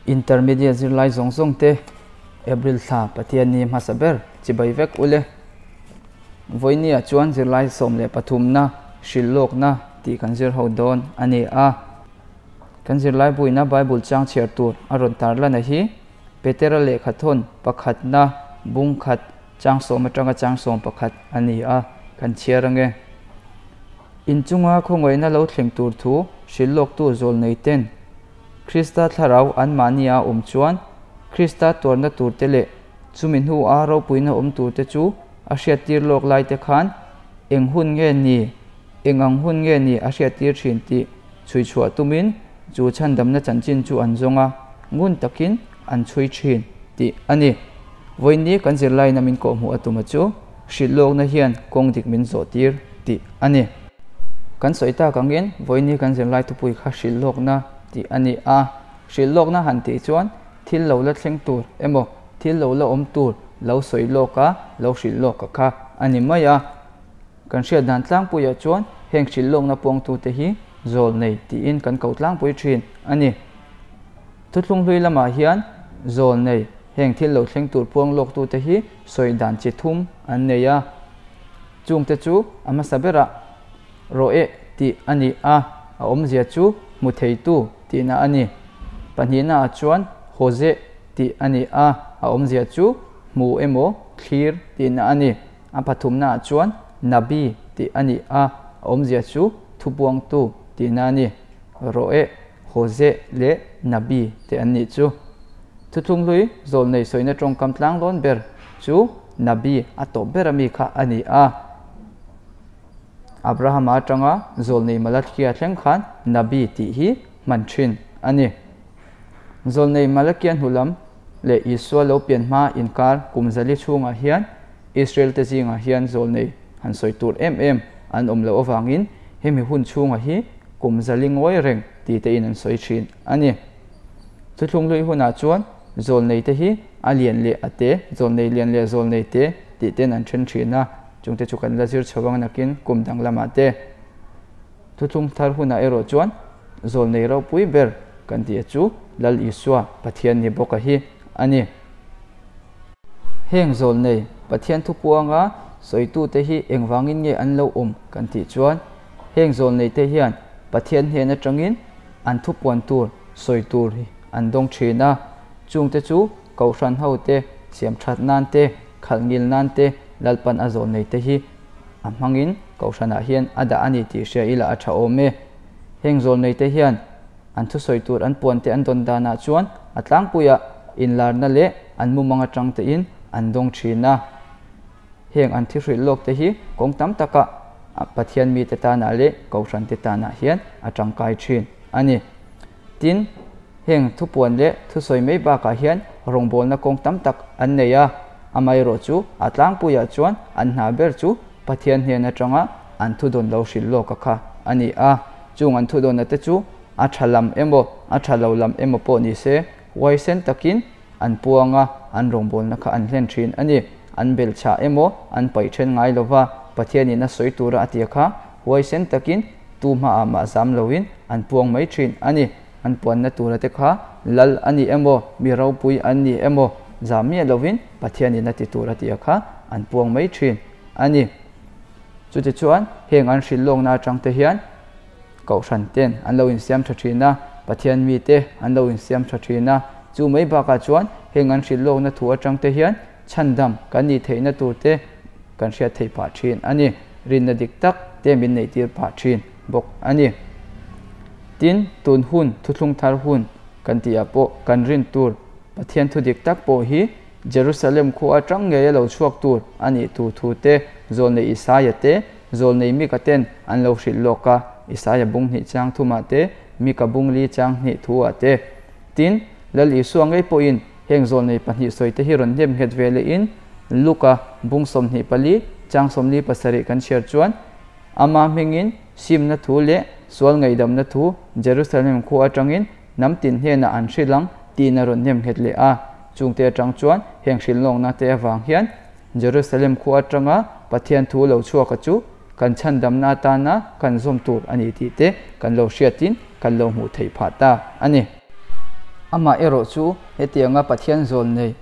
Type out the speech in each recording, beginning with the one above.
Intermediate zirlai zawng zawng te April thla Pathianni hmasa ber chibai vek ule. Vawinia chuan zirlai 13 na hrilh lawkna tih kan zir ho dawn a ni a. Kan zirlai buina Bible chang chhiar tur a rawn tarlan a hi Petera lehkhathawn pakhatna bung khat chang 10 atanga chang 11 a ni a, kan chhiar ange. Inchunga khawngaihna lo thleng tur thu hrilh lawktu zawl nei ten Krista thlarau an mahni a awm chuan Krista tuarna tur te leh chumi hnu a ropuina awm tur te chu a hriat tir lawk lai te khan eng hun nge ni eng ang hun nge ni a hriat tir thin tih chhui chhuah tumin chu chhandamna chanchin chu an zawnga ngun takin an chhui thin tih a ni. Vawiin kan zirlaina min kawh hmuh a tuma chu hrilh lawkna hian kawng dik min zawh tir tih a ni. Kan sawi tak angin vawiin kan zirlai thupui kha hrilh lawkna tih a ni a. Hrilh lawkna han tih chuan thil lo la thleng tur emaw thil lo la awm tur lo sawi lawk a lo hrilh lawk a kha a ni mai a. Kan hriat dan tlangpuiah chuan heng hrilh lawkna puangtu te hi zawl nei tiin kan ko tlangpui thin a ni. Thuthlung hlui lamah hian zawl nei heng thil lo thleng tur puang lawk tu te hi sawi dan chi thum an nei a. Chung te chu a hmasa berah roe tih a ni a, a awmzia chu hmu thei tu tihna a ni. Pahnihna ah chuan hawze tih a ni a, a awmzia chu hmu emaw thlir tihna a ni. A pathumna ah chuan nabi tih a ni a, a awmzia chu thupuangtu tihna a ni. Roe, hawze leh nabi te an nih chu. Thuthlung hlui zawl nei sawina tawngkam tlang lawn ber chu nabi a tawp ber ami kha a ni a. Abraham atanga zawl nei Malakia thleng khan nabi tih hi hman thin a ni. Zawl nei Malakia hnulam leh Isua lo pian hma inkar kum zali chhungah hian Israel te zingah hian zawl nei han sawi tur em em an awm loh awangin hemi hun chhungah hi kum zali ngawi reng ti te in an sawi thin a ni. Thuthlung hlui hunah chuan zawl nei te hi a lian leh a te, zawl nei lian leh zawl nei te tih ten an then thin a, chungte chu kan la zir chho ang nakin kum dang lamah te. Thuthlung thar hunah erawh chuan zawl nei ropui ber kan tih chu Lal Isua Pathian ni bawk a hi a ni. Heng zawl nei Pathian thu puanga sawitu te hi engvangin nge an lo awm kan tih chuan heng zawl nei te hian Pathian hnen atangin an thu puan tur sawi tur hi an dawng thin a. Chung te chu kohhran ho te siam that nan te khalh ngil nan te Lalpan a zawl nei te hi a hmangin kohhranah hian a dah a ni tih hria ila a tha awm e. Heng zawl nei te hian an thu sawi tur an puan te an dawn danah chuan a tlangpuiah inlarna leh an mumang atang te in an dawng thin a. Heng an thi hrilh lawk te hi kawng tam takah Pathian mi te tanah leh kohhran te tanah hian a tangkai thin a ni. Tin, heng thu puan leh thu sawi mai bakah hian rawngbawlna kawng tam tak an nei a. Amaherawh chu a tlangpuiah chuan an hna ber chu Pathian hnen atanga an thu dawn lo hrilh lawk a kha a ni a. Chung an thu dawnna te chu a tha lam emaw a tha lo lam emaw pawh ni se huaisen takin an puanga an rawngbawlna kha an hlen thin a ni. An bel chah emaw an paih then ngai lova Pathianin a sawi tura a tia kha huaisen takin tu hmaah mah zam loin an puang mai thin a ni. An puanna tura te kha lal a ni emaw mi ropui an ni emaw zam miah lovin Pathianin a ti tura tia kha an puang mai thin a ni. Chuti chuan heng an hrilh lawkna atang te hian kohhran ten an lo insiam tha thin a, Pathian mi te an lo insiam tha thin a. Chu mai bakah chuan heng an hrilh lawkna thu atang te hian chhandam kan ni theihna tur te kan hriat theih phah thin a ni. Rinna dik tak te min neih tir phah thin bawk a ni. Tin, tun hun thuthlung thar hun kan tihah pawh kan rin tur Pathian thu dik tak pawh hi Jerusalem khu atang ngei a lo chhuak tur a nih tur thu te zawl nei Isaia te zawl nei Mika ten an lo hrilh lawk a. Isaia bung hnih chang thumah te Mika bung li chang hnih thu ah te. Tin, Lal Isua ngei pawhin heng zawl nei pahnih sawi te hi rawn hnem nghet ve lehin Luka bung 24 chang 47 kan chhiar chuan ama hmingin simna thu leh sual ngaihdamna thu Jerusalem khu atangin nam tin hnenah an hrilang tiin a rawn hnem nghet leh a. Chungte atang chuan heng hrilh lawkna te awang hian Jerusalem khu atanga Pathian thu lo chhuak a chu kan chhandamna atana kan zawm tur a ni tih te kan lo hriatin kan lo hmuh theih phah ta a ni. Amaherawhchu, hetianga Pathian zawlnei,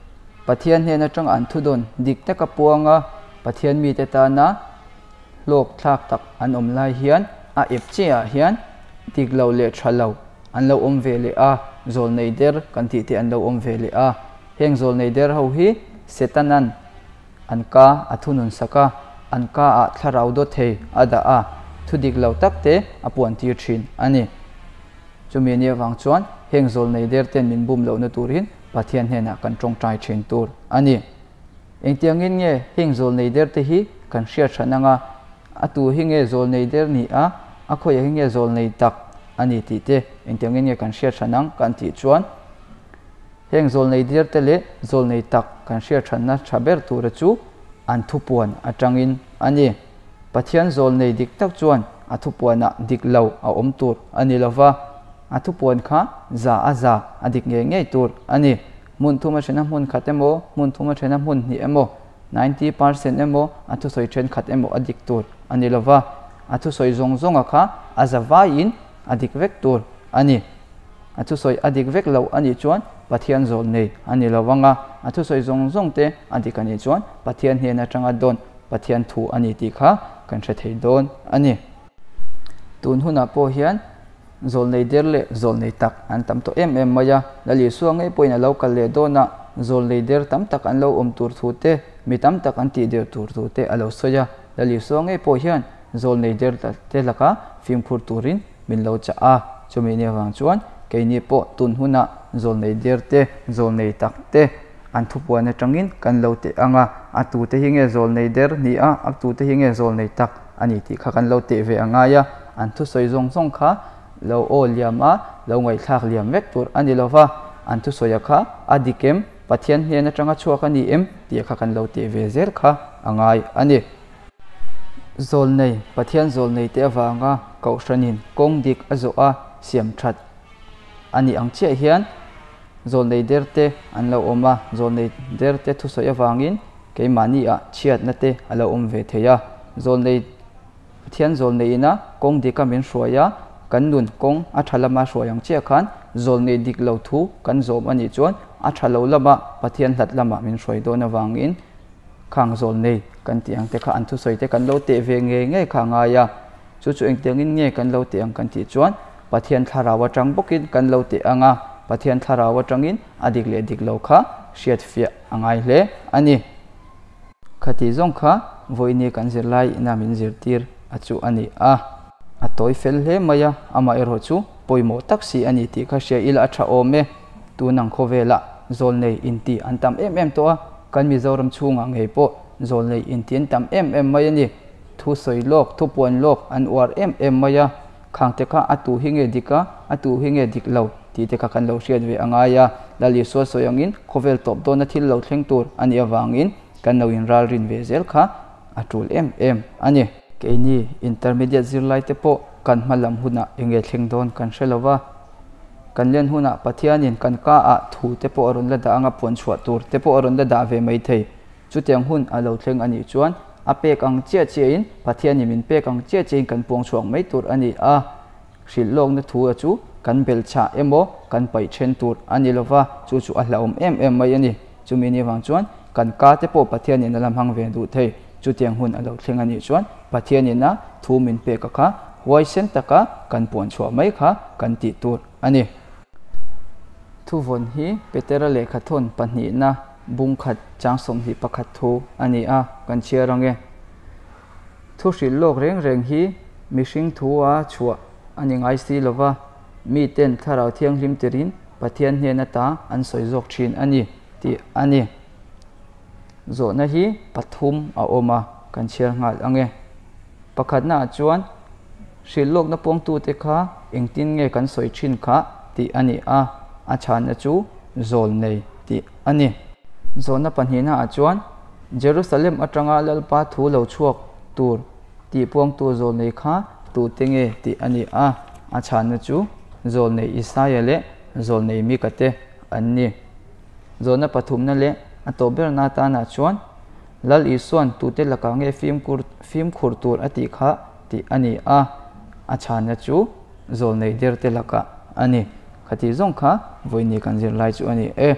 Pathian hnen atanga an thudawn dik taka puanga Pathian mite tana hlawk thlak tak an awm lai hian a ep chiahah hian dik lo leh tha lo an lo awm ve leh a, zawlnei der kan tih te an lo awm ve leh a. Heng zawlnei der ho hi Setanan an ka a thunun sak a, an ka ah thlarau dawt thei a dah a, thu dik lo tak te a puan tir thin a ni. Chumi ni avang chuan heng zawlnei der ten min bum lohna turin Pathian hnenah kan tawngtai thin tur a ni. Engtiangin nge heng zawlnei der te hi kan hriat hran anga, a tu hi nge zawlnei der ni a, a khawiah hi nge zawlnei tak a ni tih te engtiangin nge kan hriat hran ang kan tih chuan heng zawlnei der te leh zawlnei tak kan hriat hranna tha ber tura chu an thupuan atangin a ni. Pathian zawlnei dik tak chuan a thupuanah dik lo a awm tur a ni lova, a thupuan kha za a za a dik ngei ngei tur a ni. Hmun thum a thena hmun khat emaw, hmun thum a thena hmun hnih emaw, 90% emaw a thusawi thenkhat emaw a dik tur a ni lova, a thusawi zawng zawnga kha a za vaiin a dik vek tur a ni. A thusawi a dik vek lo a nih chuan Pathian zawlnei a ni lo vang a, a thusawi zawng zawng te a dik a nih chuan Pathian hnen atanga dawn Pathian thu a ni tih kha kan hre thei dawn a ni. Tun hunah pawh hian zawlnei der leh zawlnei tak an tam tawh em em mai a, Lal Isua ngei pawhin a lo kal leh dawn a, zawlnei der tam tak an lo awm tur thu te, mi tam tak an tih der tur thu te a lo sawi a, Lal Isua ngei pawh hian zawlnei der te laka fimkhur turin min lo chah a, chumi ni avang chuan keini pawh tun hunah zawlnei der te, zawlnei tak te an thupuan atangin kan lo teh ang a, a tute hi nge zawlnei der ni a, a tute hi nge zawlnei tak a ni tih kha kan lo teh ve a ngai a, an thusawi zawng zawng kha lo aw liam a, lo ngaihthlak liam vek tur a ni lo va, an thusawia kha a dik em, Pathian hnen atanga chhuak a ni em tih kha kan lo teh ve zel kha a ngai a ni. Zawlnei, Pathian zawlnei te avanga Kohhranin kawng dik a zawh a siam that a nih ang chiah hian zawlnei der te an lo awm a, zawlnei der te thusawi avangin keimahni ah chhiatna te a lo awm ve thei a. Zawlnei, Pathian zawlnei ina kawng dika min hruai a, kan nun kawng a tha lama hruai ang chiah khan zawlnei dik lo thu kan zawm a nih chuan a tha lo lama Pathian hlat lamah min hruai dawn avangin Khang zawl nei kan tih ang te kha an thusawi te kan lo teh ve ngei ngei kha a ngai a, chu chu engtiangin nge kan lo teh ang kan tih chuan Pathian thlarau atang bawkin kan lo teh ang a, Pathian thlarau atangin a dik leh dik lo kha hriat fiah a ngai hle a ni. Khatih zawng kha vawiini kan zirlai ina min zirtir a chu a ni a. A tawi fel hle mai a, amaherawh chu pawimawh tak si a ni tih kha hria ila a tha awm e. Tun ang khawvelah zawlnei inti an tam em em tawh a, kan Mizoram chhungah ngei pawh zawlnei inti an tam em em mai a ni. Thu sawi lawk, thu puan lawk an uar em em mai a, khangte kha a tu hi nge dik a, a tu hi nge dik lo tih te kha kan lo hriat ve a ngai a. Lal Isua sawi angin khawvel tawp dawna thil lo thleng tur a nih avangin kan lo inralrin ve zel kha a tul em em a ni. Keini intermediate zirlai te pawh kan hma lam hunah enge thleng dawn kan hre lo va, kan len hunah Pathianin kan ka ah thu te pawh a rawn la dah anga puan chhuah tur te pawh a rawn la dah ve mai thei. Chutiang hun a lo thleng a nih chuan a pek ang chiah chiahin Pathianin min pek ang chiah chiahin kan puang chhuak mai tur a ni a, hrilh lawkna thu a chu kan belh chhah emaw kan paih then tur a ni lo va, chu chu a hlauhawm em em mai a ni. Chumi ni vang chuan kan ka te pawh Pathianin a la hmang ve duh thei. Chutiang hun a lo thleng a nih chuan Pathianin a thu min pek a kha huaisen taka kan puan chhuah mai kha kan tih tur a ni. Thuvawn hi Petera lehkhathawn pahnihna bungkhat chang 21 thu a ni a, kan chhiar ang e. Thu hrilh lawk reng reng hi mihring thu a chhuah a ni ngai si lo va, miten Thlarau Thianghlim tirin Pathian hnen ata an sawi zawk thin a ni tih a ni. Zawhna hi pathum a awm a, kan chhiar nghal ang e. Pakhatnaah chuan hrilh lawkna pawngtute kha engtin nge kan sawi thin kha tih a ni a, a chhanna chu zawl nei tih a ni. Zawhna pahnihnaah chuan Jerusalem atanga Lalpa thu lo chhuak tur tih puangtu zawl nei kha tute nge tih a ni a, a chhanna chu zawl nei Isaia leh zawl nei Mika te an ni. Zawhna pathumna leh a tawp berna atanah chuan Lal Isua'n tute lakah nge fimkhur fimkhur tur a tih kha tih a ni a, a chhanna chu zawlnei derte lakah a ni. Khati zawng kha vawiin kan zir lai chu a ni e.